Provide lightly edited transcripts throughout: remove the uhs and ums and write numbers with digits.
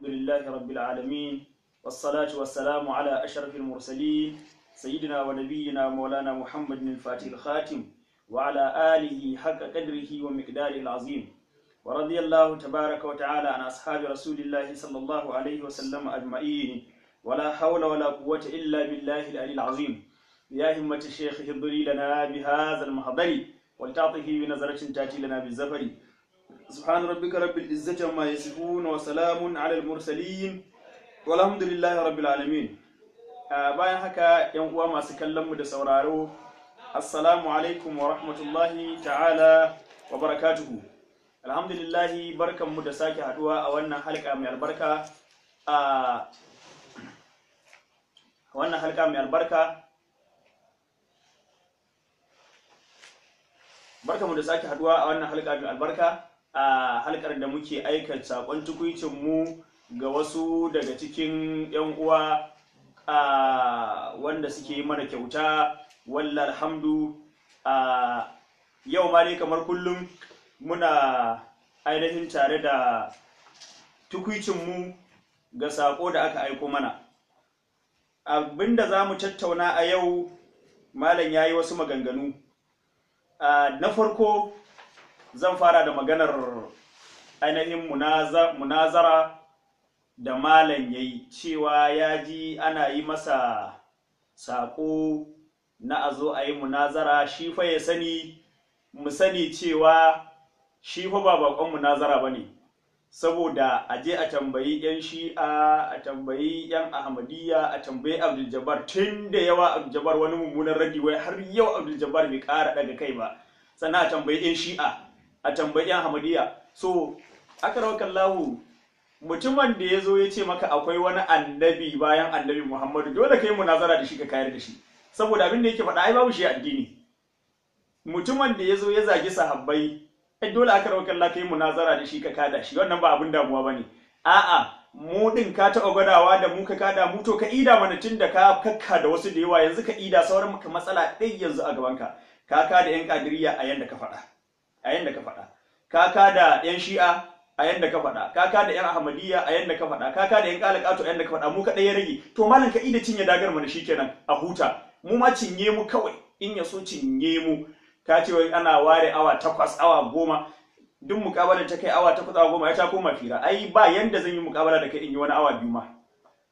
لله رب العالمين، والصلاة والسلام على أشرف المرسلين، سيدنا ونبينا مولانا محمد الفاتح الخاتم، وعلى آله حق قدره ومقداره العظيم. ورضي الله تبارك وتعالى عن أصحاب رسول الله صلى الله عليه وسلم أجمعين، ولا حول ولا قوة إلا بالله العلي العظيم. يا همة الشيخ اهضري لنا بهذا المحضر، ولتعطفي بنظرة تأتي لنا بالزفر. سبحان ربك رب العزة عما يصفون، وسلام على المرسلين، والحمد لله رب العالمين. Bayan haka, yan uwa masu kallon mu da sauraro, assalamu alaikum wa rahmatullahi ta'ala wa barakatuhu. Alhamdulillahi, barkanmu da sake haduwa a wannan halka mai albarka, a wannan halka mai albarka. Barkanmu da sake haduwa a wannan halka mai albarka, a halkar da muke aika sakon tukuicin mu ga wasu daga cikin yan uwa a wanda suke yi mana kyauta. Wallahi alhamdu, a yau ma dai kamar kullum muna ainihin tare da tukuicinmu ga sako da aka aiko mana. Abinda za mu tattauna a yau, malam ya yi wasu maganganu. Na farko zan fara da maganar ainihin munazara da malam ya yi, cewa ya ji ana yi masa sako na a zo a yi munazara. Shi fa ya sani, mu sani cewa shi fa ba bakon munazara ba ne, saboda a je a tambayi 'yan Shi'a, a tambayi 'yan Ahmadiyya, a tambayi Abdul Jabbar. Tun da yawa Abdul Jabbar wani mummunan raddi, wai har yau Abdul Jabbar bai ƙara daga kai ba. Sannan a tambayi 'yan Shi'a, a tambayi 'yan Ahmadiyya. So akramakallahu, mutumin da ya zo ya ce maka akwai wani annabi bayan Annabi Muhammadu, dole ka yi munazara da shi ka kayar da shi, saboda abin da yake faɗa ai babu shi addini. Mutumin da ya zo ya zagi sahabbai, ai dole aka rawa kalla kai munazara da shi ka kada shi. Wannan ba abin damuwa bane. A'a, mu din ka taɓa gwadawa da mu ka kada mu, to ka ida mana, tun da ka kakka da wasu da yawa, yanzu ka ida sauran maka matsala ɗaya yanzu a gaban ka. Ka kada yan Kadiriya a yanda ka faɗa, a yanda ka faɗa. Ka kada yan Shi'a a yanda ka faɗa. Ka kada yan Ahmadiyya a yanda ka faɗa. Ka kada yan Kalakato a yanda ka faɗa. Mu kaɗai ya rage. To malam, ka ida cinye dagar mana shikenan a huta. Mu ma cinye mu kawai, in ya so cinye mu. Ka ce wai ana ware awa 8, awa 10. Duk mukabalar ta kai awa 8, awa 10, ya ta koma fira. Ai ba yanda zan yi mukabala da kai in yi wani awa 2 ma.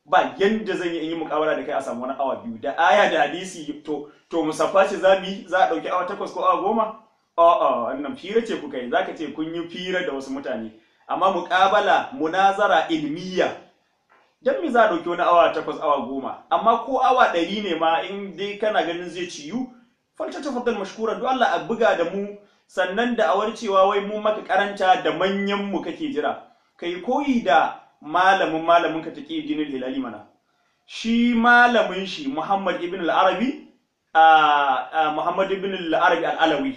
Ba yanda zan yi in yi mukabala da kai a samu wani awa 2 da aya da hadisi. To musaffa ce za mu yi, za a ɗauki awa 8 ko awa 10? A'a, wannan fira ce kuka yi, zaka ce kun yi fira da wasu mutane. Amma mukabala, munazara ilmiya, dan me za a ɗauki wani awa 8, awa 10? Amma ko awa 100 ne ma, in dai kana ganin zai ciyu, falta tafaddal mashkuran. Don Allah a buga da mu. Sannan da awar cewa wai mu maka karanta da manyan mu kake jira, kai koyi da malamin malamin ka Taqi Dinul Hilali mana. Shi malamin shi Muhammad ibn al-Arabi, a Muhammad ibn al-Arabi al-Alawi,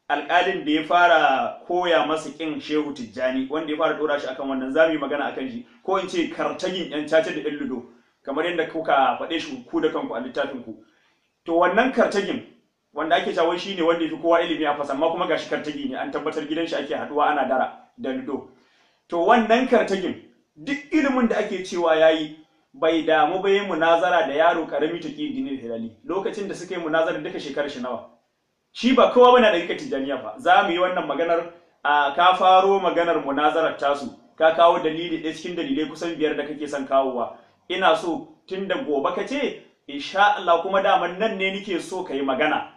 alƙalin da ya fara koya masa ƙin Shehu Tijjani, wanda ya fara ɗora shi akan wannan, zamu yi magana akan shi, ko in ce kartagin yan caca da yan ludo, kamar yadda kuka faɗe shi ku da kanku a littafin ku. To wannan kartagin wanda ake cewa shi ne wanda ya fi kowa ilimi a fasa, amma kuma gashi kartagi ne, an tabbatar gidan shi ake haɗuwa ana dara da ludo. To wannan kartagin, duk ilimin da ake cewa yayi, bai damu ba yi munazara da yaro karami Taqi Dinul Hilali. Lokacin da suka yi munazara duka shekarar shi nawa? Shi ba kowa bane da rika Tijaniya fa. Za mu yi wannan maganar. A ka faro maganar munazarar tasu, ka kawo dalili ɗaya cikin dalilai kusan biyar da kake son kawowa. Ina so tun da gobe ka ce insha Allah, kuma daman nan ne nike so ka yi magana,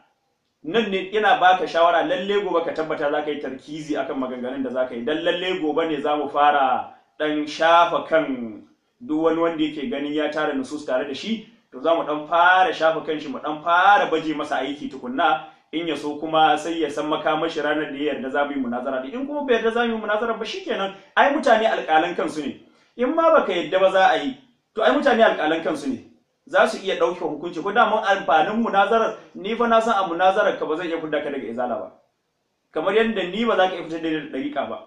nan ne ina baka shawara, lalle gobe ka tabbata za ka yi tarkizi akan maganganun da za ka yi, dan lalle gobe ne za mu fara dan shafa kan duk wani wanda yake ganin ya tara nusus tare da shi. To za mu dan fara shafa kan shi, mu dan fara baje masa aiki tukunna. In ya so kuma sai ya san makamashi ranar da ya yarda za mu yi munazara. In kuma bai yarda za mu yi munazara ba, shikenan. Ai mutane alƙalan kansu ne. In ma baka yarda ba za a yi, to ai mutane alƙalan kansu ne, za su iya ɗauke hukunci. Ko daman amfanin munazarar, ni fa na san a munazarar ka ba zan iya fidda ka daga Izala ba, kamar yadda ni ba za ka iya fitar da ɗariƙa ba,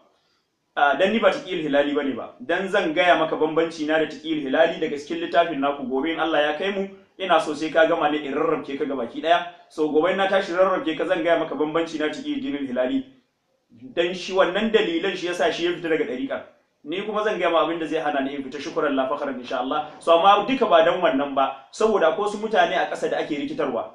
dan ni ba Taqiyul Hilali bane ba. Dan zan gaya maka bambanci na da Taqiyul Hilali daga cikin littafin naku gobe in Allah ya kai mu. Ina so sai ka gama ne in rarrabke ka gabaki daya. So gobe na tashi rarrabke ka, zan gaya maka bambanci na Taqiyul Dinul Hilali, dan shi wannan dalilan shi yasa shi ya fita daga ɗariƙar. Ni kuma zan gaya ma abin da zai hana ni in fita, shukuran la fakhran insha Allah. So amma duka ba dan wannan ba, saboda ko su mutane a ƙasa da ake rikitarwa.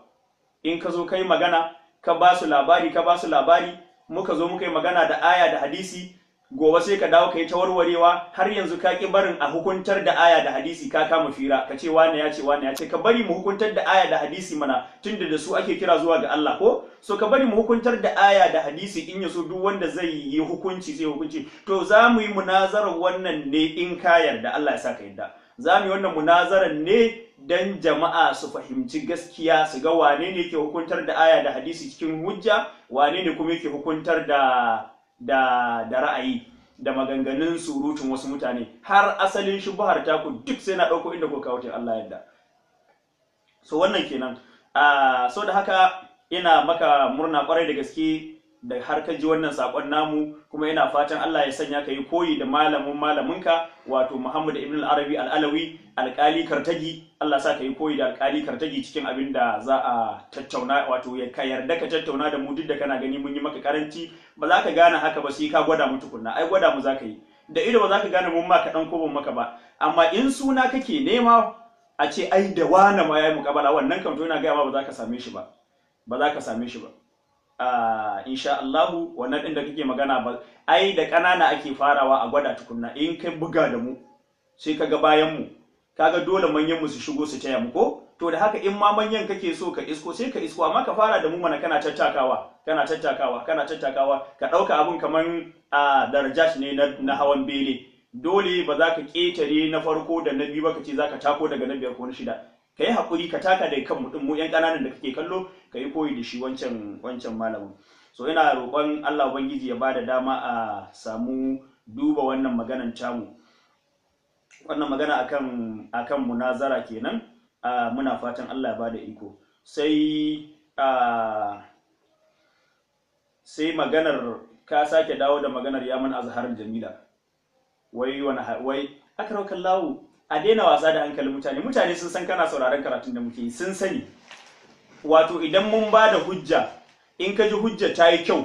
In ka zo kai magana, ka ba su labari, ka ba su labari, muka zo muka yi magana da aya da hadisi, gobe sai ka dawo ka yi ta warwarewa. Har yanzu ka ki barin a hukuntar da aya da hadisi, ka kama fira, ka ce wane ya ce, wane ya ce. Ka bari mu hukuntar da aya da hadisi mana, tunda da su ake kira zuwa ga Allah ko? So ka bari mu hukuntar da aya da hadisi, in yaso duk wanda zai yi hukunci zai hukunci. To za mu yi munazarar wannan ne in ka yarda, Allah ya sa ka yarda. Za mu yi wannan munazarar ne dan jama'a su fahimci gaskiya, su ga wane ne yake hukuntar da aya da hadisi cikin hujja, wane ne kuma yake hukuntar da da ra'ayi da maganganun surutun wasu mutane. Har asalin shubuhar taku duk sai na ɗauko inda kuka kawo ta, Allah yadda. So wannan kenan. So da haka ina maka murna kwarai da gaske da har ka ji wannan sakon namu, kuma ina fatan Allah ya sanya ka yi koyi da malamin malaminka, wato Muhammad ibn al-Arabi al-Alawi, alƙali Kartagi. Allah sa ka yi koyi da alƙali Kartagi cikin abin da za a tattauna, wato ya ka yarda ka tattauna da mu, duk da kana gani mun yi maka karanci. Ba za ka gane haka ba sai ka gwada mu tukunna. Ai gwada mu za ka yi da ido, ba za ka gane mun ma kaɗan ko ban maka ba. Amma in suna kake nema a ce ai da wane ma yayi muƙabala, wannan kam to ina gaya ma ba za ka same shi ba, ba za ka same shi ba. Insha Allahu wannan din da kake magana ba, ai da ƙanana ake farawa a gwada tukunna. In kai buga da mu sai kaga bayan mu, kaga dole manyan mu su shigo su taya mu ko? To da haka in ma manyan kake so ka isko, sai ka isko, amma ka fara da mu mana, kana tattakawa, kana tattakawa, kana tattakawa, ka ɗauka abun kaman a darajat ne na hawan bene. Dole ba za ka ƙetare na farko da na biyu ba, ka ce za ka tako daga na biyar ko na shida. Ka yi haƙuri ka taka daga kan mutum, mu 'yan ƙananan da kake kallo, ka yi koyi da shi wancan malamin. So ina roƙon Allah Ubangiji ya bada dama a samu duba wannan maganan tamu. Wannan magana akan munazara kenan. Muna fatan Allah ya bada iko. Sai sai maganar ka sake dawo da maganar Yaman Azhar Jamila. Wai wani wai akraukallahu, a daina wasa da hankalin mutane. Mutane sun san kana sauraron karatun da muke yi, sun sani. Wato idan mun ba da hujja, in ka ji hujja ta yi kyau,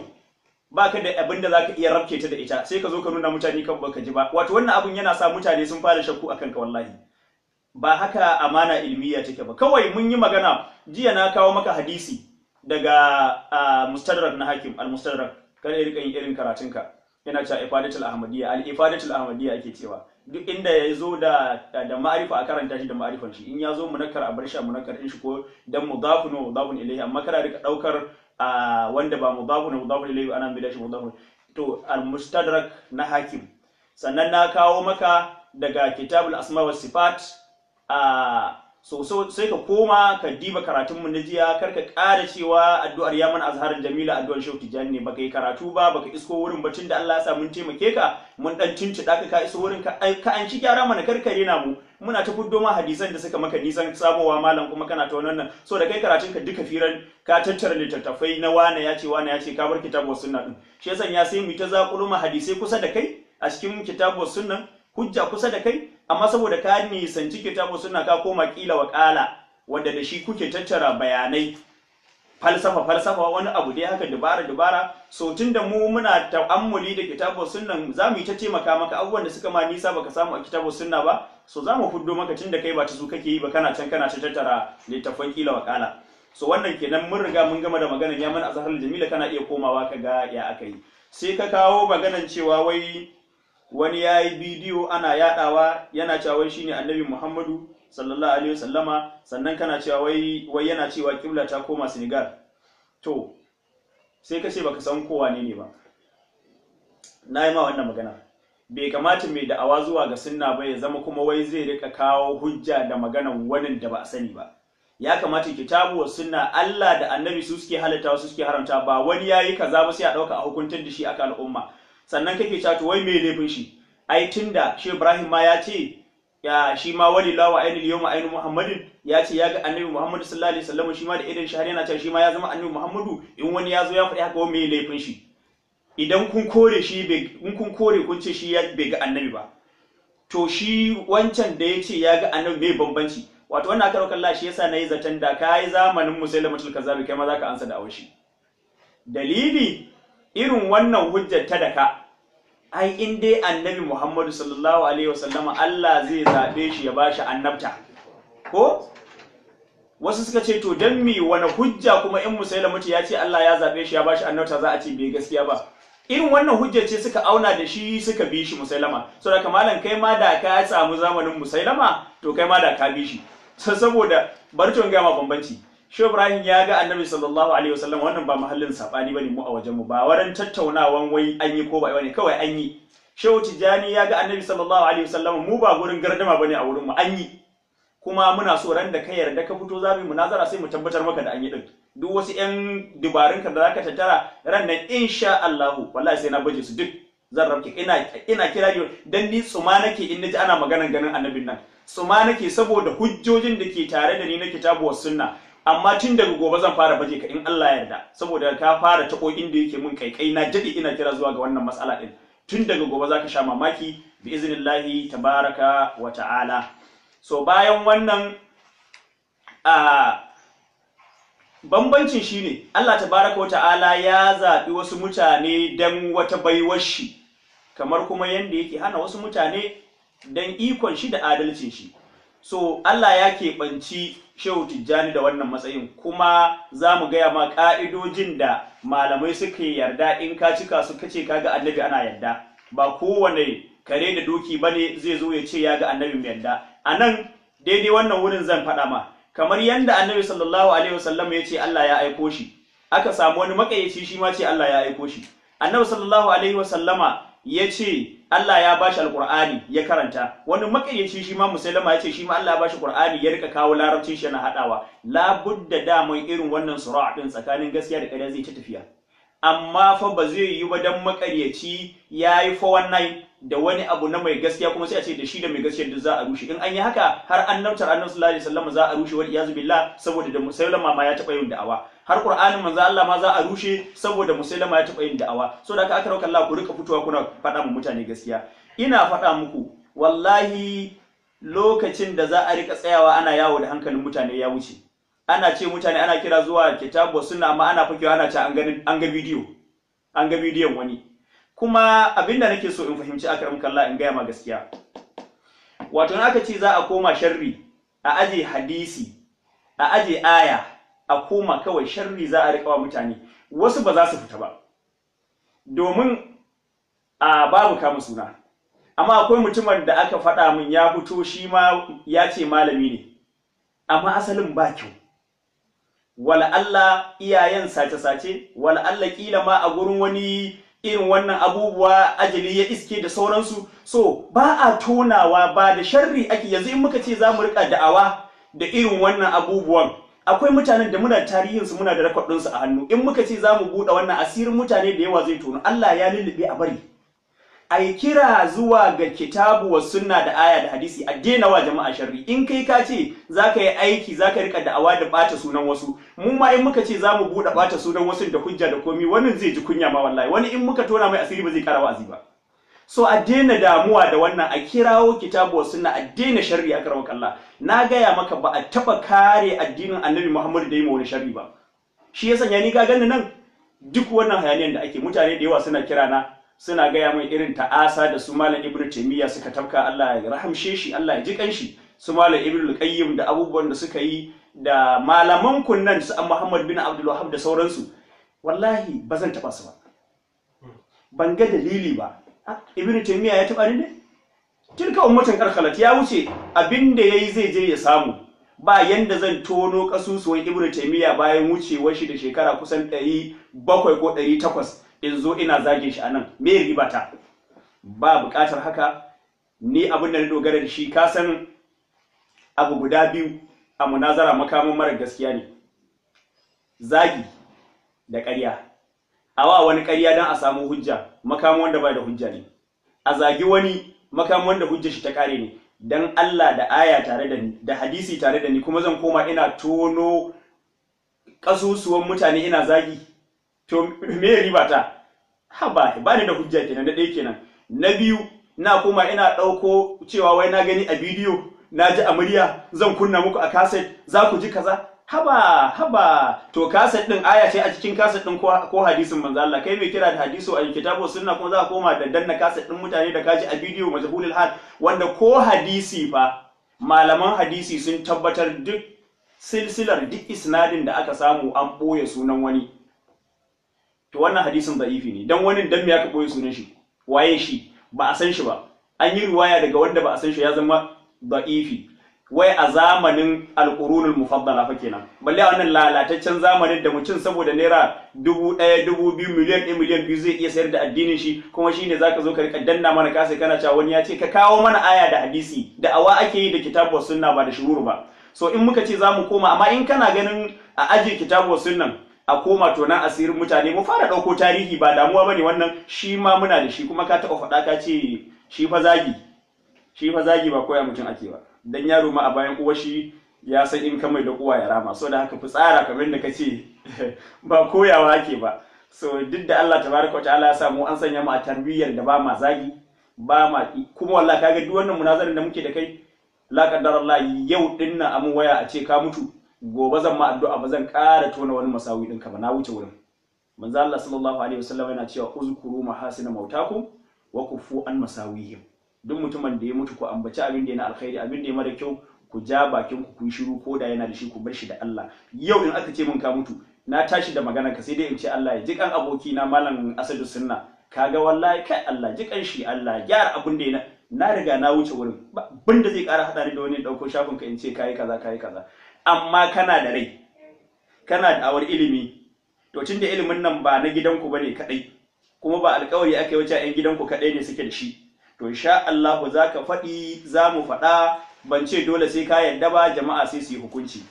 baka da abin da zaka iya rabke ta da ita, sai ka zo ka nuna mutane kan baka ji ba. Wato wannan abun yana sa mutane sun fara shakku akan ka. Wallahi ba haka amana ilmiya take ba. Kawai mun yi magana jiya, na kawo maka hadisi daga Mustadrak na Hakim, al-Mustadrak. Kada ya rika yin irin karatunka, yana cewa ifadatul ahmadiyya, al-ifadatul ahmadiyya ake cewa. Duk inda ya zo da ma'arifa a karanta shi da ma'arifan shi, in ya zo munakkar a bar shi a munakkar din shi, ko dan mudafun wa mudafun ilayhi. Amma kada rika daukar wanda ba mudafun wa mudafun ilayhi ana mai da shi mudafun. To al-Mustadrak na Hakim. Sannan na kawo maka daga Kitabul Asma was Sifat. So sai ka koma ka diba karatun mu na jiya. Kar ka ƙara cewa addu'ar Yaman Azhar Jamila addu'ar Shehu Tijjani ne. Baka yi karatu ba, baka isko wurin ba. Tunda Allah ya sa mun taimake ka, mun dan tuntuɗa ka, ka iso wurin, ka an ci gyara mana. Karkare na mu muna ta fuddo ma hadisan da suka maka nisan samowa malam, kuma kana ta wannan. So da kai karatun ka duka firan ka tattara littattafai na wane ya ce, wane ya ce, ka bar Kitabu was Sunna din. Shi yasa ya sai mu ta zaƙulo ma hadisai kusa da kai a cikin Kitabu was Sunna, hujja kusa da kai, amma saboda ka nisanci Kitabu Sunna, ka koma kila wa kala, wanda da shi kuke tattara bayanai, falsafa falsafa, wani abu dai haka, dubara dubara. So tunda mu muna ta'ammuli da Kitabu Sunna, za mu yi ta taimaka maka. Abubuwan da suka ma nisa baka samu a Kitabu Sunna ba, so za mu fuddo maka, tunda kai ba ta su kake yi ba, kana can kana ta tattara littafan kila wa kala. So wannan kenan, mun riga mun gama da maganar Yaman Azhar Jamila. Kana iya komawa ka ga ya aka yi. Sai ka kawo maganar cewa wai wani ya yi bidiyo ana yadawa, yana cewa wai shine Annabi Muhammadu sallallahu alaihi wasallama. Sannan kana cewa wai yana cewa kibla ta koma Senegal. To sai ka ce baka san kowa ne ba. Na yi ma wannan magana, bai kamata mai da'awa zuwa ga sunna ba ya zama kuma wai zai rika kawo hujja da maganan wani da ba a sani ba. Ya kamata Kitabu wa Sunna, Allah da Annabi su suke halatta, su suke haramta, ba wani yayi kaza ba sai a dauka a hukuntar da shi aka al'umma. Sannan kake cewa to wai me laifin shi? Ai tunda shi Ibrahim ma ya ce ya shi ma wali lawa ainul yawma ainu Muhammadin, ya ce ya ga Annabi Muhammadu sallallahu alaihi wasallam shi ma da idan shi, har yana cewa shi ma ya zama Annabi Muhammadu. In wani ya zo ya faɗi haka, wa me laifin shi? Idan kun kore shi, in kun kore kun ce shi bai ga Annabi ba, to shi wancan da ya ce ya ga Annabi, me bambanci? Wato wannan aka roƙar Allah, shi yasa nayi zaton da kai zamanin Musailamatul Kazzabi, kai ma zaka ansa da awashi. Dalili, irin wannan hujjar ta daka Ai in dai Annabi Muhammadu sallallahu alaihi wasallama Allah zai zabe shi ya bashi annabta. Ko wasu suka ce to dan mi wani hujja kuma in Musailamatu ya ce Allah ya zabe shi ya bashi annabta za a ce bai gaskiya ba? Irin wannan hujjar ce suka auna da shi suka bi shi Musailama. Saboda malam kai ma da ka samu zamanin Musailama to kai ma da ka bi shi. Saboda bari to in ga ma bambanci. Shehu Ibrahim ya ga Annabi sallallahu alaihi wasallam, wannan ba mahallin sabani bane mu a wajen mu, ba waran tattaunawan wai an yi ko ba bane, kawai an yi. Shehu Tijani ya ga Annabi sallallahu alaihi wasallam, mu ba gurin gardama bane a wurin mu, an yi. Kuma muna so ran da ka yarda ka fito za mu munazara sai mu tabbatar maka da an yi din. Duk wasu ƴan dubarun ka da zaka tattara ran nan insha Allah wallahi sai na baje su duk, zan rabke. Ina kira dan ni tsuma nake in naji ana maganan ganin annabin nan, tsuma nake saboda hujjojin da ke tare da ni na kitabu was sunna. Amma tun daga gobe zan fara baje ka in Allah ya yarda, saboda ka fara tako inda yake mun kaikai, na dade ina kira zuwa ga wannan matsala din. Tun daga gobe zaka sha mamaki bi iznillahi tabaraka wa ta'ala. So bayan wannan bambancin shine Allah tabaraka wa ta'ala ya zabi wasu mutane dan wata baiwar shi, kamar kuma yanda yake hana wasu mutane dan ikon shi da adalcin shi. So Allah ya keɓanci Shehu Tijjani da wannan matsayin, kuma za mu gaya ma ƙa'idojin da malamai suka yarda in ka cika su kace ka ga annabi ana yarda. Ba kowane kare da doki bane zai zo ya ce ya ga annabi mai yarda. A nan daidai wannan wurin zan faɗa ma, kamar yanda Annabi sallallahu alaihi wasallam ya ce Allah ya aiko shi, aka samu wani makayyaci shi ma ce Allah ya aiko shi. Annabi sallallahu alaihi wasallama ya ce Allah ya bashi alqur'ani ya karanta, wani makayyaci shi ma Musailama ya ce shi ma Allah ya bashi qur'ani ya rika kawo larabcin shi yana hadawa. Labudda daman irin wannan sura din tsakanin gaskiya da ƙarya zai ta tafiya. Amma fa ba zai yi ba dan makaryaci yayi 419 da wani abu na mai gaskiya kuma sai a ce da shi da mai gaskiya duk za a rushe. In an yi haka har annabtar Annabi sallallahu alaihi wasallam za a rushe, wal iyazu billah, saboda da Musailama ma ya taba yin da'awa. Har Qur'anin manzo Allah ma za a rushe saboda Musailama ya taba yin da'awa. So da aka rauka Allah ku rika fitowa kuna faɗa mu mutane gaskiya. Ina faɗa muku wallahi lokacin da za a rika tsayawa ana yawo da hankalin mutane ya wuce. Ana ce mutane ana kira zuwa kitabu sunna amma ana fakewa ana ce an ga bidiyo, an ga bidiyon wani. Kuma abinda nake so in fahimci akram kallah in gaya ma gaskiya, wato in aka ce za a koma sharri a aje hadisi a aje aya a koma kawai sharri za a riƙa wa mutane, wasu ba za su fita ba domin a babu kama suna. Amma akwai mutumin da aka faɗa min ya fito shi ma ya ce malami ne, amma asalin ba kyau. Wala Allah iyayen sace-sace, wala Allah kila ma a gurin wani irin wannan abubuwa ajali ya iske da sauransu. So ba a tonawa, ba da sharri ake. Yanzu in muka ce za mu rika da'awa da irin wannan abubuwan, akwai mutanen da muna tarihinsu muna da record ɗinsu a hannu. In muka ce za mu buɗe wannan asirin mutane da yawa zai tono. Allah ya lullube a bari. Ai kira zuwa ga kitabu wa sunna da aya da hadisi, a daina wa jama'a sharri. In kai ka ce za ka yi aiki za ka rika da'awa da ɓata sunan wasu, mu ma in muka ce za mu buɗe ɓata sunan wasu da hujja da komi, wannan zai ji kunya ma wallahi. Wani in muka tona mai asiri ba zai kara wa'azi ba. So a daina damuwa da wannan, a kirawo kitabu wa sunna, a daina sharri. A karamar Allah na gaya maka ba a taɓa kare addinin Annabi Muhammadu da yi ma wani sharri ba. Shi ya sanya ni ga ganin nan duk wannan hayaniyan da ake, mutane da yawa suna kira na suna gaya mai irin ta'asa da su Malam Ibn Taymiyyah suka tafka, Allah ya rahamshe shi, Allah ya ji kanshi, su Malam Ibn Qayyim da abubuwan da suka yi da malaman kunnan su Muhammad bin Abdul Wahhab da sauransu. Wallahi ba zan taba su ba, ban ga dalili ba. Ibn Taymiyyah ya taba ni ne? Tilka ummatun karkhalat, ya wuce abinda yayi zai je ya samu. Ba yanda zan tono kasusuwan Ibn Taymiyyah bayan wucewar shi da shekara kusan 700 ko 800 in zo ina zage shi anan, me riba ta? Ba bukatar haka. Ni abin da na dogara da shi, ka san abu guda biyu a munazara makamin mara gaskiya ne, zagi da ƙarya. Awa wani ƙarya don a samu hujja, makamin wanda bai da hujja ne. A zagi wani, makamin wanda hujjar shi ta ƙare ne. Dan Allah da aya tare da ni da hadisi tare da ni, kuma zan koma ina tono kasusuwan mutane ina zagi, to me riba ta? Haba, ba ni da hujja kenan. Na ɗaya kenan. Na biyu, na koma ina ɗauko cewa wai na gani a bidiyo, na ji a murya, zan kunna muku a kaset, za ku ji kaza. Haba haba, to kaset din aya ce a cikin kaset din ko hadisin manzo Allah? Kai mai kira da hadisu a kitabu sunna, kuma za ka koma da danna kaset din mutane da kaji a bidiyo majhulul hal, wanda ko hadisi fa malaman hadisi sun tabbatar duk silsilar duk isnadin da aka samu an boye sunan wani, to wannan hadisin da'ifi ne. Dan wani dan me aka boye sunan shi? Waye shi? Ba a san shi ba. An yi riwaya daga wanda ba a san shi, ya zama da'ifi. Wai a zamanin alƙurunul mufaddala fa kenan, balle a wannan lalataccen zamanin da mutum saboda naira 1000, 2000, miliyan 1, miliyan 2 zai iya sayar da addinin shi. Kuma shine zaka zo ka rika danna mana kasa kana cewa wani ya ce ka kawo mana aya da hadisi. Da awa ake yi da kitabu sunna, ba da shururu ba. So in muka ce za mu koma, amma in kana ganin a aje kitabu sunnan a koma tonan asirin mutane, mu fara ɗauko tarihi, ba damuwa bane wannan, shi ma muna da shi. Kuma ka taɓa faɗa ka ce shi fa zagi, shi fa zagi ba koya mutum ake ba, dan yaro ma a bayan uwar shi ya san in ka mai da uwa ya rama. So da haka fitsara kamar da kace ba koyawa ake ba. So duk da Allah tabaraka wataala ya samu an sanya mu a tarbiyyar da ba ma zagi ba ma. Kuma wallahi kaga duk wannan munazarin da muke da kai, la qaddar Allah yau dinnan amun waya a ce ka mutu, gobe zan ma addu'a, ba zan ƙara tona wani masawi ɗinka ba, na wuce wurin. Manzo Allah sallallahu alaihi wasallam yana cewa uzkuru mahasina mautakum wa kufu an masawihim. Duk mutumin da ya mutu ku ambaci abin da yana alkhairi, abin da ya mara kyau ku ja bakin ku ku yi shiru, ko da yana da shi ku bar shi da Allah. Yau in aka ce mun ka mutu, na tashi da magana ka, sai dai in ce Allah ya ji kan aboki na Malam Asadu Sunna, kaga wallahi kai Allah ji kan shi, Allah gyara abin da yana. Na riga na wuce wurin, abin da zai ƙara haɗa ni da wani ɗauko shafin ka in ce kayi kaza kayi kaza. Amma kana da rai, kana da awar ilimi, to tun da ilimin nan ba na gidanku bane kadai, kuma ba alkawari aka yi wace 'yan gidanku kadai ne suke da shi, to insha Allah za ka faɗi, za mu faɗa. Ban ce dole sai ka yarda ba, jama'a sai su yi hukunci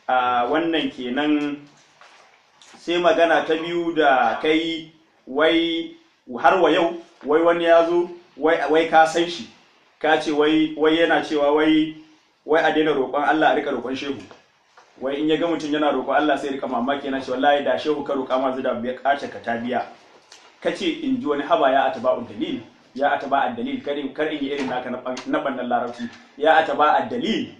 a wannan kenan. Sai magana ta biyu da kai, wai har wa yau wai wani ya zo wai ka san shi, ka ce wai yana cewa wai a daina roƙon Allah, a rika roƙon shehu. Wai in ya ga mutum yana roƙon Allah sai rika mamaki, yana ce wallahi da shehu ka roƙa ma zai biya kace ka ta biya. Kace in ji wani haba ya atba'u dalil, ya ataba dalil, kar in yi irin naka na bannan larabci, ya ataba dalil.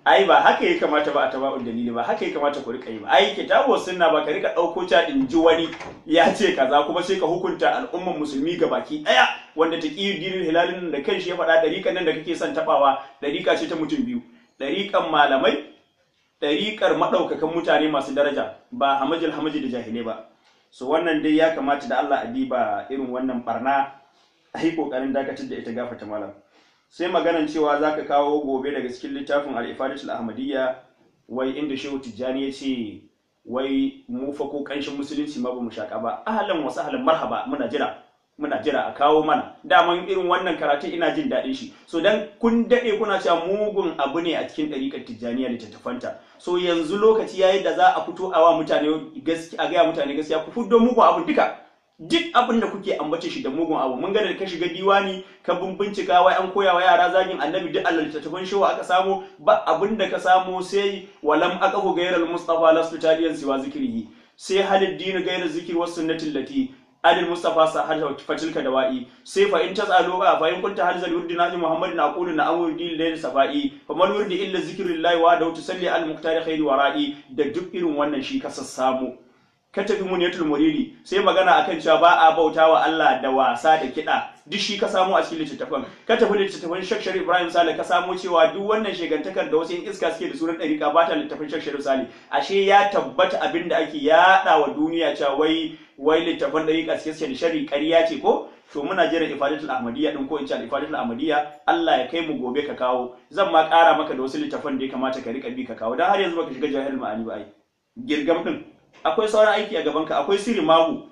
Ai ba haka ya kamata ba, atba'u dalil ba haka ya kamata ku rika yi ba. Ai kitabu sunna ba ka rika dauko ta in ji wani ya ce kaza kuma sai ka hukunta al'umman musulmi ga baki daya, wanda taqiyuddin hilalin da kanshi ya faɗa dariƙan nan da kake son tabawa dariƙa ce ta mutum biyu, dariƙan malamai, dariƙar madaukakan mutane masu daraja, ba hamajil hamaji da jahilai ba. So wannan dai ya kamata da Allah a diba irin wannan barna, a yi kokarin dakatar da ita. Gafarta malam. Sai maganan cewa zaka kawo gobe daga cikin littafin al-Ifadatul Ahmadiyya, wai inda Shehu Tijjani ya ce wai mu fa ko kanshin musulunci ma bamu shaka ba. Ahlan wa sahlan marhaba, muna jira, muna jira a kawo mana. Daman irin wannan karatu ina jin daɗin shi. So dan kun daɗe kuna cewa mugun abu ne a cikin ɗariƙar Tijjaniya littattafanta. So yanzu lokaci yayi da za a fito a wa mutane gaskiya, a gaya mutane gaskiya, ku fito mugun abu duka. Duk abin da kuke ambace shi da mugun abu, mun ga da ka shiga diwani ka bincika wai an koya wa yara zagin annabi, duk Allah littattafan shewa aka samu, ba abin da ka samu sai walam aqahu ghayral mustafa lastu taliyan siwa zikrihi, sai halid din ghayra zikri was sunnati allati adil mustafa sahal fatilka dawa'i, sai fa in tasalu fa in kunta hal zal wurdi naji muhammadin aqulu na amru lil safa'i fa man wurdi illa zikrullahi wa da tusalli al muqtari khairi wara'i. Da duk irin wannan shi ka sassamu ka tafi muniyatul muridi, sai magana akan cewa ba a bautawa Allah da wasa da kiɗa, duk shi ka samu a cikin littattafan. Ka tafi littattafan Sheikh Sharif Ibrahim Sale, ka samu cewa duk wannan shegantakar da wasu yan iska suke da sunan ɗariƙa ba ta littattafan Sheikh Sharif Sale. Ashe ya tabbata abin da ake yaɗa wa duniya cewa wai littattafan ɗariƙa suke da sharri ƙarya ce ko? To muna jiran Ifadatul Ahmadiyya din, ko in ce Ifadatul Ahmadiyya, Allah ya kai mu gobe ka kawo. Zan ma ƙara maka da wasu littattafan da ya kamata ka rika bi ka kawo, dan har yanzu baka shiga jahil ma'ani ba. Ai girgam din akwai sauran aiki a gabanka, akwai sirri mahu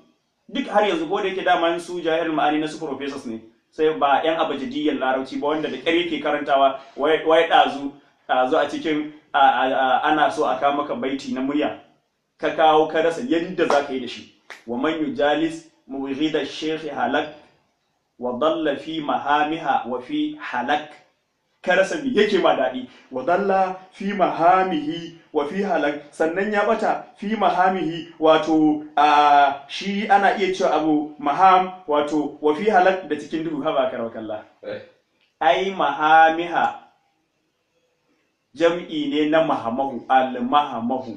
duk har yanzu, ko da yake dama su jahil ma'ani na su professors ne, sai ba yan abajadiyyan larabci ba wanda da ƙyar yake karantawa. Wai ɗazu a cikin ana so a kawo maka baiti na murya, ka kawo ka rasa yadda za ka yi da shi. Wa man yujalis mubghida shaykh halak wa dalla fi mahamiha wa fi halak, ka rasa me yake ma daɗi. Wa dalla fi mahamihi wa fi halak, sannan ya bata fi mahamihi, wato shi ana iya cewa abu maham, wato wa fi halak da cikin duhu. Haba karwa kalla, ai mahamiha Jam'i ne na mahamahu, al-mahamahu.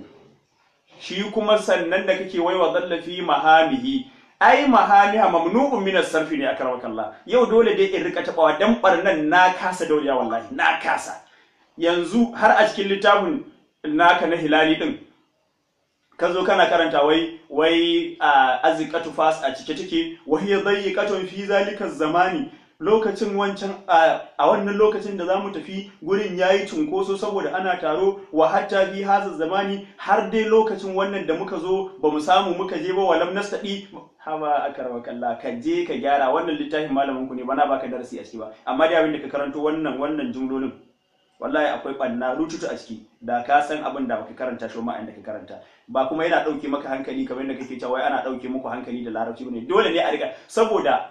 Shi kuma sannan da kake waiwa zallafi mahamihi, ai mahamiha mamnu'un min as-sarfi ne akramakallah. Yau dole dai in rika tabawa dan barnan na kasa dauriya, wallahi na kasa. Yanzu har a cikin littafin naka na Hilali din ka zo kana karanta wai aziqatu fas a cike take, wa hiya dayiqatun fi zalika zamani. Lokacin wancan a wannan lokacin da zamu tafi gurin yayi cunkoso saboda ana taro, wa hatta fi haza zamani, har dai lokacin wannan da muka zo bamu samu muka je ba, walam nastadi. Haba akarwakallah, ka je ka gyara wannan littafin, malamin ku ne bana baka darasi a ciki ba, amma dai abin da ka karanto wannan jumlolin wallahi akwai banna rututu a ciki. Da ka san abin da baka karanta shi ma inda ka karanta ba, kuma yana dauke maka hankali kamar yadda kake cewa wai ana dauke muku hankali da larabci bane. Dole ne a riga, saboda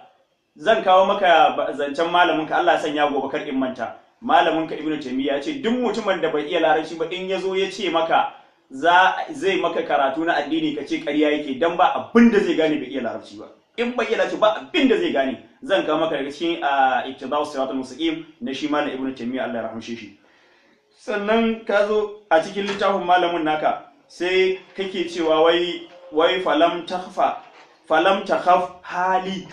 zan kawo maka zancen malamin ka, Allah ya sanya gobe kar in manta. Malamin ka Ibn Taymiyyah ya ce duk mutumin da bai iya larabci ba in yazo ya ce maka zai maka karatu na addini, ka ce ƙarya yake, dan ba abin da zai gane bai iya larabci ba. In bai iya larabci ba abin da zai gane. Zan kawo maka daga cikin Iqtida'us Siratal Mustaqim na shi malam Ibn Taymiyyah, Allah ya rahamshe shi. Sannan ka zo a cikin littafin malamin naka sai kake cewa wai falam takhfa, falam takhaf hali,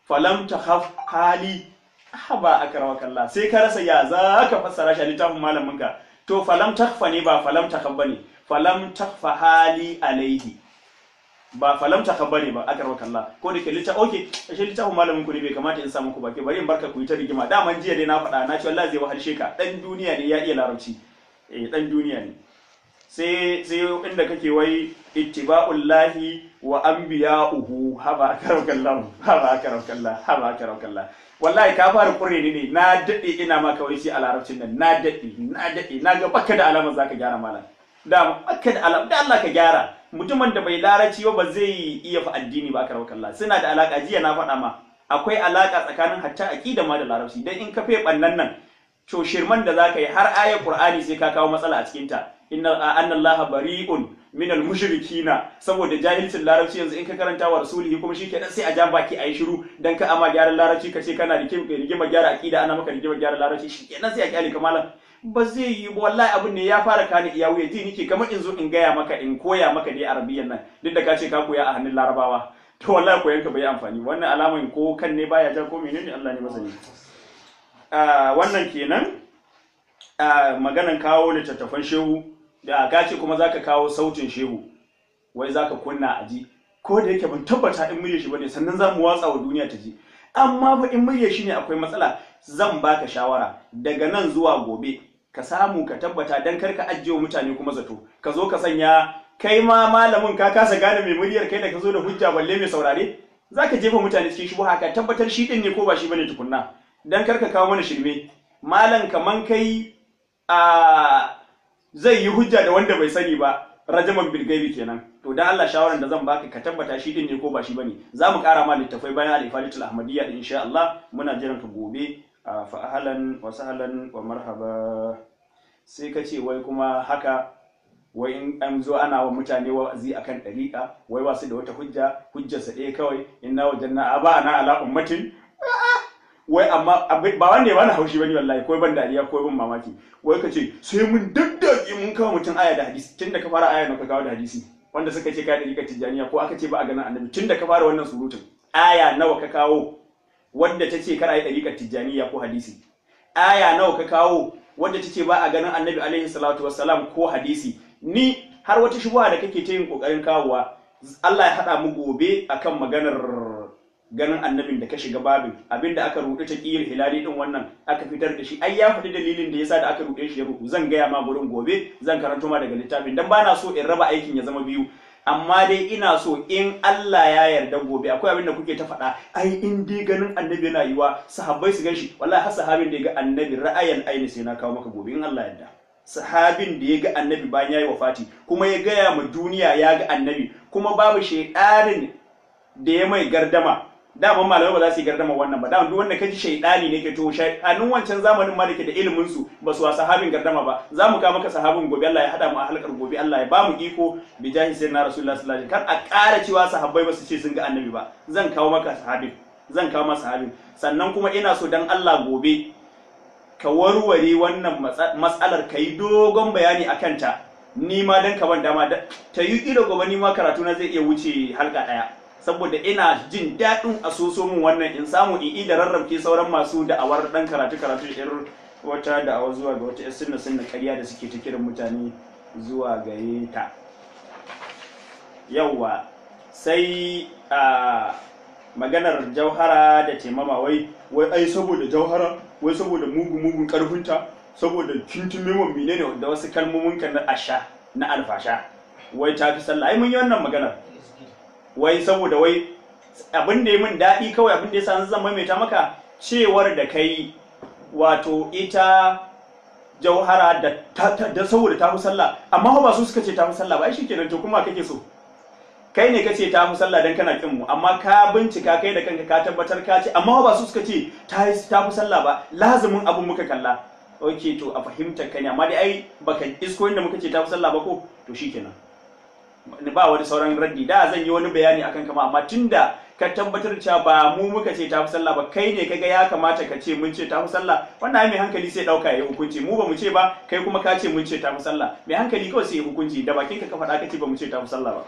falam takhaf hali. Haba akramakallah, sai ka rasa ya za ka fassara shi a littafin malamin ka. To falam takhfa ne ba falam takhaf bane, falam takhfa hali alaihi, ba falam takhaf bane ba akramakallah. Ko da ke littafin, okay, ashe littafin malamin ku ne, bai kamata in sa muku baki, bari in barka ku yi ta rigima. Daman jiya dai na faɗa, na ce wallahi zai wahalshe ka, dan duniya ne ya iya larabci, eh dan duniya ne. Sai inda kake wai ittiba'ullahi wa anbiya'uhu. Haba akramakallah, haba akramakallah, haba akramakallah, wallahi ka fara kurre ni ne. Na dade ina ma kawai shi a larabcin nan, na dade na ga baka da alamar zaka gyara malam, da baka da alam, da Allah ka gyara. Mutumin da bai larabci ba zai iya fa addini ba akramakallah. Suna da alaka, jiya na faɗa ma akwai alaka tsakanin hatta aqida ma da larabci. Dan in ka fe bannan nan to shirman da zaka yi har ayar Qur'ani sai ka kawo matsala a cikin ta. Inna anna Allaha bari'un minal mushrikina, saboda jahilcin larabci yanzu in ka karanta wa rasulihi kuma shikenan sai a ja baki ayi shiru, dan ka ama gyaran larabci ka ce kana rigima gyara aqida, ana maka rigima gyara larabci, shikenan sai a kyale ka malam. Ba zai yi ba wallahi, abin ne ya fara kani iya wuya, ji nike kamar in zo in gaya maka in koya maka dai arabiyyan nan, duk da ka ce ka koya a hannun larabawa, to wallahi koyan ka bai amfani. Wannan alaman ko kan ne baya ja ko menene, Allah ne masani. Wannan kenan maganan kawo littattafan shehu da ka ce kuma zaka kawo sautin shehu, wai zaka kunna a ji, ko da yake ban tabbata in murya shi bane, sannan zamu watsa wa duniya ta ji. Amma fa in murya shi ne akwai matsala. Zan baka shawara daga nan zuwa gobe ka samu ka tabbata, dan kar ka ajiye wa mutane kuma zato, ka zo ka sanya kai ma malamin ka kasa gane mai muryar, kai da ka zo da hujja balle mai saurare, zaka jefa mutane cikin shubuha. Ka tabbatar shi din ne ko ba shi bane tukunna, dan kar ka kawo mana shirme malam. Kaman kai a zai yi hujja da wanda bai sani ba, rajaman bilgaibi kenan. To dan Allah shawaran da zan baka, ka tabbata shi din ne ko ba shi bane. Zamu kara ma littafai bayan al-ifadatul ahmadiyya din insha Allah. Muna jiran ka gobe. Fa ahlan wa sahlan wa marhaba. Sai ka ce wai kuma haka wai in an zo ana wa mutane wa'azi akan dariƙa, wai ba su da wata hujja, hujjarsa ɗaya kawai inna wajanna aba ana ala ummatin. Wai amma ba wanda ya bani haushi bane wallahi, ko ban dariya ko ban mamaki. Wai kace sai mun daddake mun kawo mutum aya da hadisi. Tunda ka fara aya na ka kawo da hadisi wanda suka ce kai dariƙar tijaniya ko aka ce ba a ganin annabi, tunda ka fara wannan surutun aya nawa ka kawo wanda ta ce kar a yi dariƙar tijaniya ko hadisi? Aya nawa ka kawo wanda ta ce ba a ganin annabi alaihi salatu wassalam ko hadisi? Ni har wata shubuha da kake ta yin kokarin kawowa, Allah ya haɗa mu gobe akan maganar ganin annabin da ka shiga babin abinda aka ruɗe ta ƙiyar hilali din wannan aka fitar da shi, ai ya faɗi dalilin da yasa da aka ruɗe shi ya ruɗu. Zan gaya ma gurin gobe, zan karanto ma daga littafin, dan bana so in raba aikin ya zama biyu. Amma dai ina so in Allah ya yarda gobe akwai abin da kuke ta faɗa, ai in dai ganin annabi yana yiwa sahabbai su ganshi, wallahi har sahabin da ya ga annabi ra'ayan aini sai na kawo maka gobe in Allah ya yarda. Sahabin da ya ga annabi bayan yayi wafati kuma ya gaya ma duniya ya ga annabi, kuma babu shaidanin da ya mai gardama. Daman malamai ba za su yi gardama wannan ba, daman duk wanda kaji shaidani ne ke to shaidanin wancan zamanin ma da ke da ilimin su ba su wa sahabin gardama ba. Za mu kawo maka sahabin gobe, Allah ya hada mu a halkar gobe, Allah ya ba mu iko bi jahi sayyidina rasulullahi sallallahu alaihi wasallam. Kar a ƙara cewa sahabbai ba su ce sun ga annabi ba, zan kawo maka sahabin, zan kawo maka sahabin. Sannan kuma ina so dan Allah gobe Ka warware wannan matsalar, ka yi dogon bayani a kanta. Ni ma dan ka ban dama ta yi ƙila gobe ni ma karatu na zai iya wuce halka ɗaya, saboda ina jin daɗin a soso min wannan, in samu in ida rarrabke sauran masu da'awar ɗan karatu karatu irin wata da'awa zuwa ga wata sunna sunna ƙarya da suke ta kiran mutane zuwa gare ta. Yawwa, sai a maganar jauhara da taimama, wai wai ai saboda jauhara, wai saboda mugu mugun karfinta, saboda kintume mun menene da wasu kalmomin kan na asha na alfasha, wai ta fi sallah. Ai mun yi wannan maganar, wai saboda wai abin da ya min daɗi kawai, abin da ya sa zan maimaita maka cewar da kai, wato ita jauhara da saboda ta fi sallah, amma ba su suka ce ta fi sallah ba. Ai shikenan, to kuma kake so kai ne kace ta fi sallah dan kana kin mu, amma ka bincika kai da kanka ka tabbatar ka ce amma ba su suka ce ta fi sallah ba, lazumin abun muka kalla. Okay, to a fahimtar ka ne, amma dai ai baka isko inda muka ce ta fi sallah ba ko? To shikenan, ba wani sauran raddi. Da zan yi wani bayani akan kama, amma tunda ka tabbatar cewa ba mu muka ce ta fi sallah ba, kai ne kaga ya kamata ka ce mun ce ta fi sallah, wannan ai mai hankali sai dauka yayi hukunci. Mu ba mu ce ba, kai kuma ka ce mun ce ta fi sallah, mai hankali kawai sai ya hukunci da bakinka ka faɗa ka ce ba mu ce ta fi sallah ba.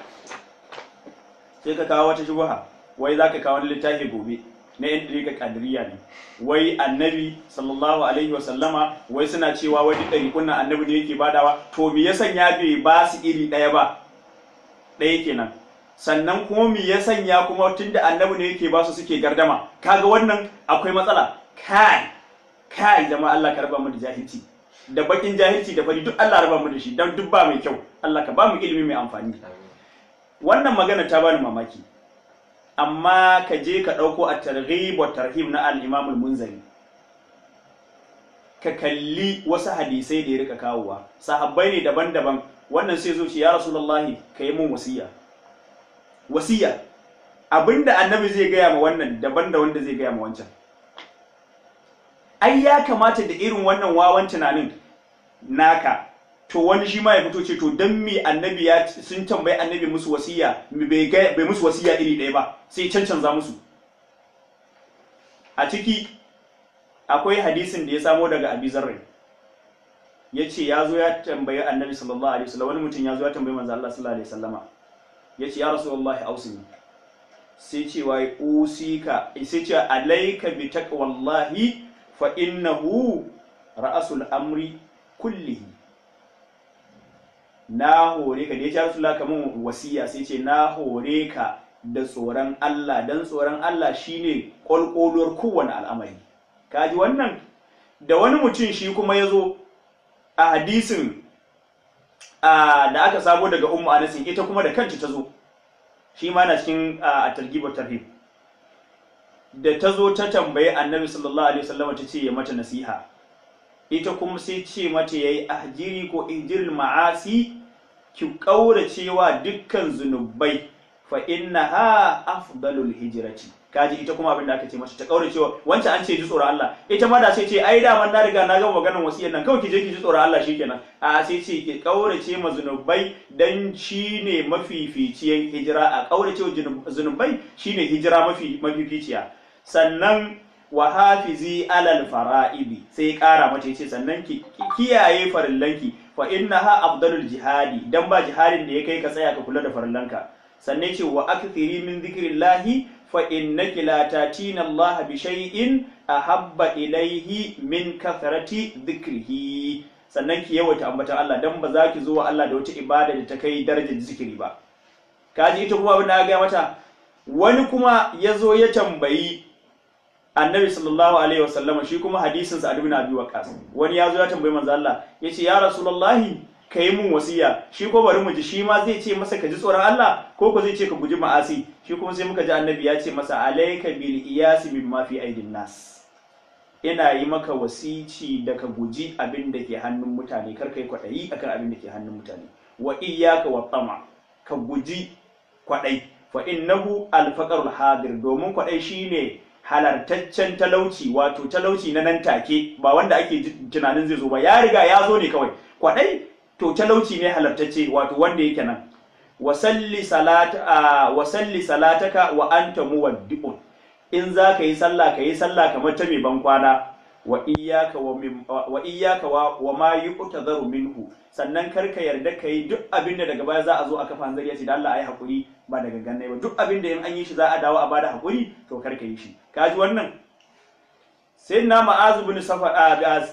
Sai ka kawo wata shubuha, wai zaka kawo wani littafi gobe na yan ɗariƙar ƙadiriya ne, wai annabi sallallahu alaihi wasallama, wai suna cewa wai duk ɗariƙun nan annabi ne yake badawa. To me ya sanya bai ba su iri ɗaya ba? Ɗaya kenan. Sannan kuma me ya sanya kuma tunda annabi ne yake ba su suke gardama? Kaga wannan akwai matsala. Kai kai jama'a, Allah ka raba mu da jahilci, da bakin jahilci da fari, duk Allah raba mu da shi, dan duk ba mai kyau. Allah ka ba mu ilimi mai amfani. Wannan magana ta bani mamaki, amma ka je ka ɗauko a targhib wa tarhib na al-Imam al-Munzari, ka kalli wasu hadisai da ya rika kawowa. Sahabbai ne daban-daban, wannan sai zo ce ya Rasulullahi ka yi mun wasiya. Wasiya abinda annabi zai gaya ma wannan daban da wanda zai gaya ma wancan. Ai ya kamata da irin wannan wawan tunanin naka, to wani shi ma ya fito ce to dan me annabi ya sun tambayi annabi musu wasiya, bai musu wasiya iri ɗaya ba, sai cancanza musu. A ciki akwai hadisin da ya samo daga Abi Zarr, yace ya zo ya tambayi annabi sallallahu alaihi wasallam, wani mutum ya zo ya tambayi manzo Allah sallallahu alaihi wasallama, yace ya rasulullahi ausini, sai ce wai usika, sai ce alayka bi taqwallahi fa innahu ra'asul amri kullihi. Na hore ka da ya ce Rasulullah kaman wasiya, sai ce na hore ka da tsoron Allah, dan tsoron Allah shine kwalkwalwar kowane al'amari. Kaji wannan? Da wani mutum shi kuma ya zo a hadisin da aka samo daga Ummu Anas, ita kuma da kanta ta zo, shi ma na cikin at-targhib wa tarhib, da ta zo ta tambayi Annabi sallallahu alaihi wasallam ta ce ya mata nasiha, ita kuma sai ce mata yayi ahjiri ko ihjiril ma'asi, ki kauracewa dukkan zunubai, fa innaha afdalul hijrati. Kaji ita kuma abin da aka ce mata ta kauracewa wancan, an ce ji tsoron Allah, ita ma da sai ce ai da man na riga na gama maganar wasiyar nan, kawai ki je ki ji tsoron Allah shikenan. A sai ce ki kaurace ma zunubai dan shine mafificiyan hijira, a kaurace zunubai shine hijira mafi mafificiya. Sannan wa hafizi alal fara'ibi, sai kara mata yace sannan ki kiyaye farillanki, fa innaha afdalul jihadi, dan ba jihadin da ya kai ka tsaya ka kula da farillanka. Sannan yace wa akthiri min dhikrillahi fa innaki la tatina Allah bi shay'in ahabba ilayhi min kathrati dhikrihi. Sannan ki yawaita ambatan Allah, dan ba za ki zo wa Allah da wata ibada da ta kai darajar zikiri ba. Kaji ita kuma abin da aka ga mata. Wani kuma yazo ya tambayi Annabi sallallahu alaihi wasallam, shi kuma hadisin sa Ibn Abi Waqqas, wani yazo ya tambayi manzo Allah yace ya Rasulullahi kai mun wasiya, shi ko bari mu ji shi ma zai ce masa ka ji tsoron Allah ko ko zai ce ka guji ma'asi. Shi kuma sai muka ji Annabi ya ce masa alayka bil iyasi mimma fi aidin nas, ina yi maka wasici da ka guji abin da ke hannun mutane, kar kai kwadayi akan abin da ke hannun mutane, wa iyyaka wa tama, ka guji kwadai, fa innahu al faqrul hadir, domin kwadai shine halartaccen talauci, wato talauci na nan take, ba wanda ake tunanin zai zo ba, ya riga ya zo ne kawai. Kwadai to talauci ne halartacce, wato wanda yake nan. Wasalli salata, wasalli salataka wa anta muwaddi'un, in za ka yi sallah ka yi sallah kamar ta mai ban kwana. Wa iyyaka wa wa iyyaka wa ma yu'tadharu minhu, sannan kar ka yarda kai duk abin da daga baya za a zo a kafa hanzari ya ce da Allah ayi hakuri ba da gangan ba. Duk abin da in an yi shi za a dawo a bada hakuri, to kar ka yi shi. Ka ji wannan? Sayyidina Ma'az bin Safar,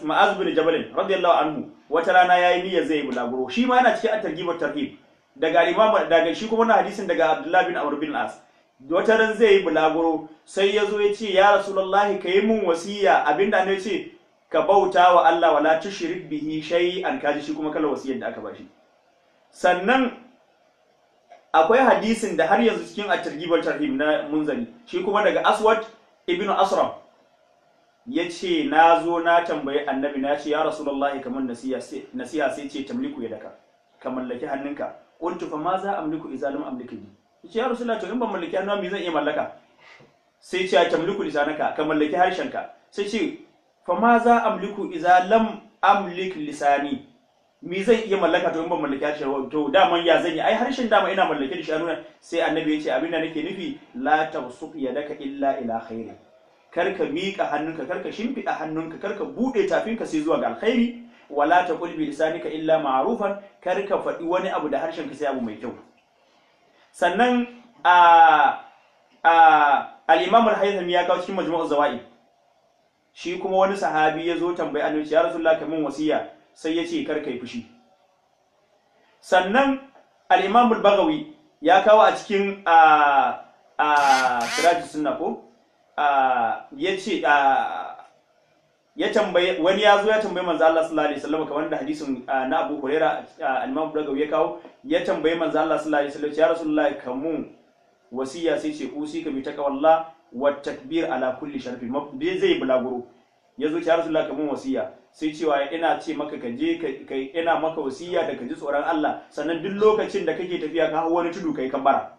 Ma'az bin Jabal radiyallahu anhu, wata rana yayi niyyar zai bulaguro. Shi ma yana cikin at-targhib wa tarhib daga imam, daga shi kuma wannan hadisin daga Abdullah bin Amr bin As. Wata ran zai yi bulaguro, sai ya zo ya ce ya Rasulullahi, ka yi mun wasiya. Abinda ne ce ka bauta wa Allah wala tushrik bihi shay'an. Kaji shi kuma kalar wasiyar da aka bashi. Sannan akwai hadisin da har yanzu cikin at-targhib wa tarhib na Munzari, shi kuma daga Aswad ibn Asram, yace na zo na tambayi annabi, na ce ya Rasulullahi, kamar nasiha. Sai ce tamliku yadaka, ka mallaki hannunka. Qultu fa ma za amliku idza lam amliki bi? Yace ya Rasulullah, to in ban mallaki hannuwa me zan iya mallaka? Sai ce tamliku lisanaka, ka mallaki harshenka. Sai ce fa ma za amliku idza lam amlik lisani, me zan iya mallaka to in ban mallaki harshen? To daman ya zan yi, ai harshen dama ina mallake da shi a nuna. Sai annabi ya ce abin da nake nufi, la tabsuq yadaka illa ila khairi, kar ka miƙa hannunka, kar ka shimfiɗa hannunka, kar ka buɗe tafinka sai zuwa ga alkhairi. Wala taqul bi lisanika illa ma'rufan, kar ka faɗi wani abu da harshenka sai abu mai kyau. Sannan al-Imam al-Haythami ya kawo cikin Majmu'uz Zawaid, shi kuma wani sahabi ya zo tambayi annabi, ya Rasulullah, kamin wasiya. Sai ya ce kar kai fushi. Sannan al-Imam al-Baghawi ya kawo a cikin Siraj Sunna ko ya ce ya tambaye wani, ya zo ya tambayi manzo Allah sallallahu alaihi wasallam, kamar da hadisin na Abu Huraira al-Imam Bagawi ya kawo. Ya tambayi manzo Allah sallallahu alaihi wasallam, ya Rasulullahi, kamun wasiya. Sai ce usika bi taqwallah wa takbir ala kulli sharfi. Zai bulaguro, ya zo, ya Rasulullahi, kamun wasiya. Sai cewa ina ce maka ka je kai, ina maka wasiya da ka ji tsoron Allah, sannan duk lokacin da kake tafiya ka hau wani tudu kai kabbara.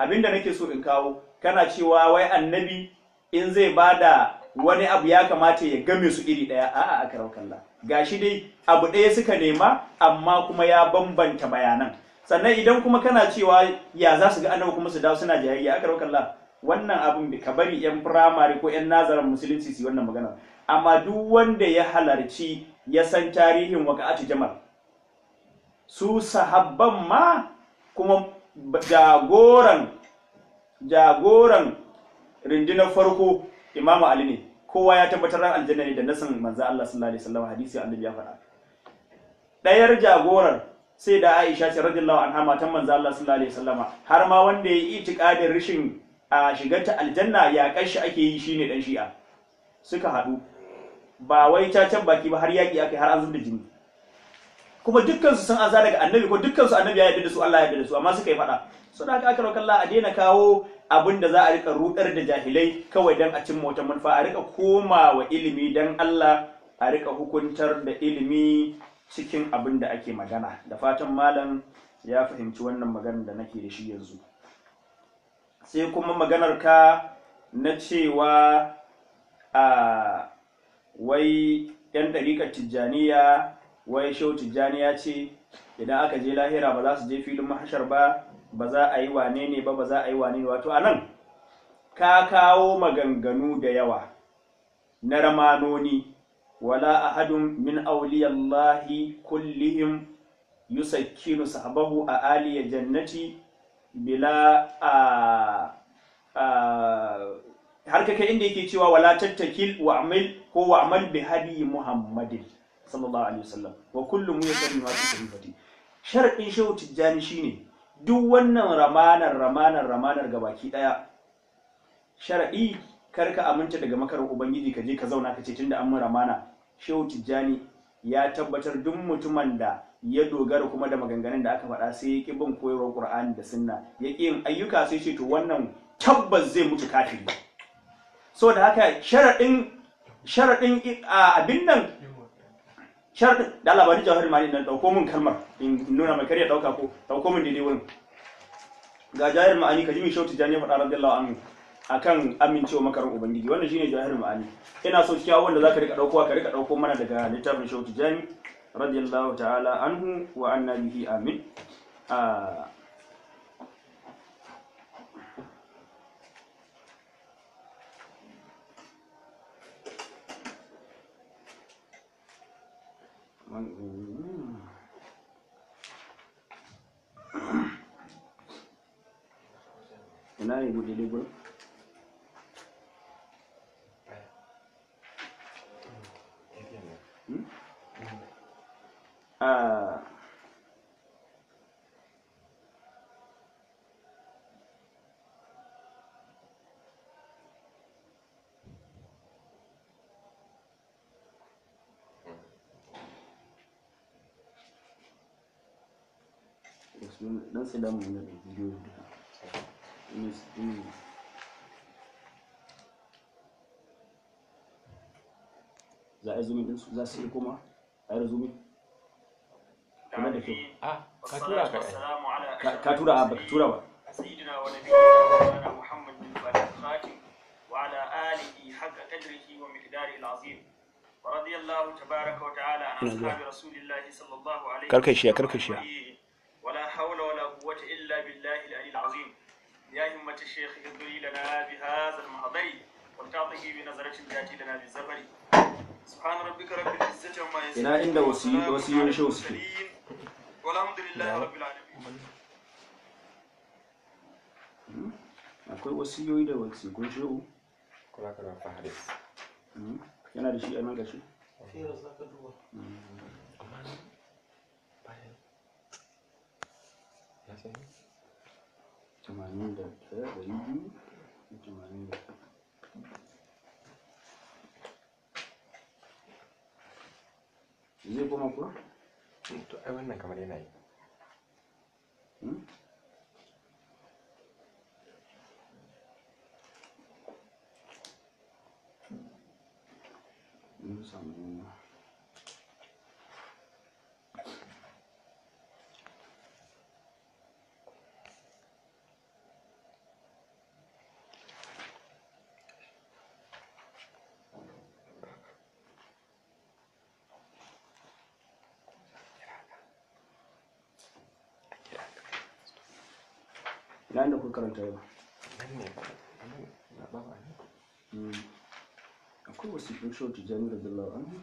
Abinda nake so in kawo, kana cewa wai annabi in zai bada wani abu ya kamata ya game su iri ɗaya. A'a, aka kalla, gashi dai abu ɗaya suka nema, amma kuma ya bambanta bayanan. Sannan idan kuma kana cewa ya za su ga annabi kuma su dawo suna jayayya, aka kalla, wannan abin ka bari yan firamare ko yan nazarin musulunci su yi wannan magana. Amma duk wanda ya halarci ya san tarihin Waka'atu Jamal, su sahabban ma kuma jagoran rundunar farko Imamu Ali ne, kowa ya tabbatar ran aljanna ne da nasin manzo Allah sallallahu alaihi wasallam, hadisi annabi ya faɗa. Ɗayar jagorar sai da Aisha ce radiyallahu anha, matan manzo Allah sallallahu alaihi wasallama. Har ma wanda ya yi itiqadin rishin a shigar ta aljanna ya kashi ake yi shine dan Shi'a. Suka haɗu, ba wai cacan baki ba, har yaƙi aka, har an zubda jini, kuma dukkan su sun ansa daga annabi, ko dukkan su annabi ya yarda da su, Allah ya yarda da su, amma suka yi faɗa. Suna haka, aka roƙa Allah a daina kawo abin da za a rika rudar da jahilai kawai dan a cimma wata manufa. A rika koma wa ilimi dan Allah, a rika hukuntar da ilimi cikin abin da ake magana. Da fatan malam ya fahimci wannan maganar da nake da shi yanzu. Sai kuma maganar ka na cewa a wai yan ɗariƙar Tijjaniya, wai Shehu Tijjani ya ce idan aka je lahira ba za su je filin mahashar ba, ba za a yi wane ne ba, ba za a yi wane ne. Wato anan ka kawo maganganu da yawa na ramanoni. Wala ahadun min awliyallahi kullihim yusakkinu sahabahu a aliya jannati bila a har kake inda yake cewa wala tattakil wa amal ko wa amal bi hadi Muhammadin sallallahu alaihi wasallam wa kullu muyassar ma fi sahifati. Sharadin Shehu Tijjani shine duk wannan ramanar ramanar ramanar gabaki daya, sharadi kar ka aminta daga makarin ubangiji, ka je ka zauna ka ce tunda an mun ramana. Shehu Tijjani ya tabbatar duk mutumin da ya dogara kuma da maganganun da aka faɗa, sai ya ƙi bin koyarwar Qur'ani da Sunna, ya ƙi yin ayyuka, sai ce to wannan tabbas zai mutu kafiri. Saboda haka sharaɗin abin nan, sharaɗin da Allah bani jawahir mani nan, ɗauko min kalmar in nuna mai karya ɗauka, ko ɗauko min daidai wurin. Ga jawahir ma'ani, ka ji mai Shehu Tijjani ya faɗa radiyallahu anhu akan amincewa makarin ubangiji. Wannan shine jawahir ma'ani. Ina so cikin abubuwan da zaka rika ɗaukowa, ka rika ɗauko mana daga littafin Shehu Tijjani radiyallahu ta'ala anhu wa anna bihi, amin. Ina ne daidai gurin? Dan sai damu da bidiyo duka. Za a yi zoomin ɗinsu, za su iya koma a yi zoomin kuma da kyau. Ka tura ka. Ka tura a baka tura ba. سيدنا ونبينا محمد بن الخاتم وعلى آله حق قدره ومقداره العظيم ورضي الله تبارك وتعالى عن أصحاب رسول الله صلى الله عليه karkashiya. ولا حول ولا قوة إلا بالله العلي العظيم. يا همة الشيخ اهدري لنا بهذا المحضر ولتعطه بنظرة تأتي لنا بالزفر. سبحان ربك رب العزة عما يصفون. Ina inda wasiyoyin shehu suke. والحمد لله رب العالمين. Akwai wasiyoyi da wasiƙun shehu. Kula kana faharis. Yana da shi a nan gashi. Amma bayan ya sani. 81, 280. Zai koma kuwa? To ai wannan kamar yana yi. Mun samu ina inda kuka karanta yau. Nan ne ba. Nan ba ba ne. Akwai wasiƙun Shehu Tijjani radiyallahu anhu.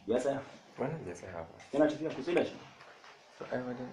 Ya tsaya. Wannan bai tsaya ba. Yana tafiya, ku tsira shi. To ai wajen